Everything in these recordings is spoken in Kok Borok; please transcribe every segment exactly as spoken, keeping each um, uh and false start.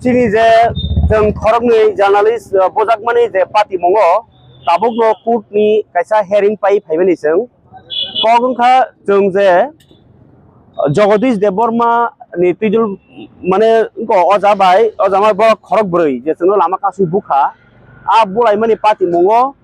Chini je chwng khoroknwi journalist, uh, bujakmani je patimungo, tabukno court ni kaisa hearing pai phaimani chwng. Kok wngkha chwng je Jagadish Debbarma ni twijol, mane wngkha oja bai, oja bai borok khorok bwrwi je chwngno lama kasui bukha. A bulaimani patimungo,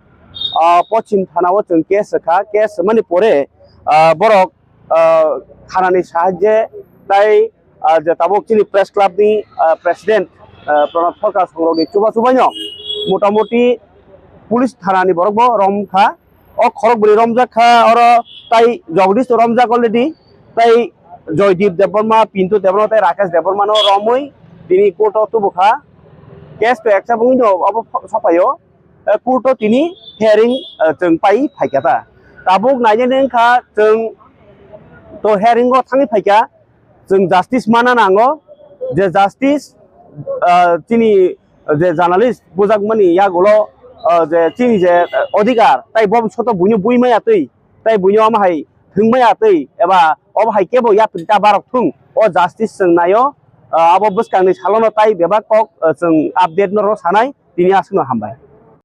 uh, Pochim thana o chwng case rwkha. Case rwmani pore, uh, borok, uh, thanani sahajye tai, uh, je tabuk chini press club ni, uh, president, uh, Pranab Sarkar songrokni chuba chubaino motamoti police thanani borokbo romkha. O khorok bwrwi romjak kha, oro tai Jagdish to romjak already, tai Joydeep Debbarma, Pintu Debbarma, tai Rakesh Debbarma no romwi tini court o tubukha. Case to accept wngwi no obo sopaio. Eh, court o tini hearing, eh, chwng pai phaikha ta. Tabuk nainani wngkha chwng to hearing o thangwi phaikha, chwng justice mana nango, je justice, ah, chini je journalist bujakmani yagulo, ah, je chini je, ah, odhikar, tai bobishoto buino buimaya twi, tai buino ama hai thwngmaya twi, eba obo hai kebo yapri ta barok thung, o justice chwng naio, ah, abo bwskangni salono tai bebak kok, ah, chwng update no ro sanai, tini aswkno hambai.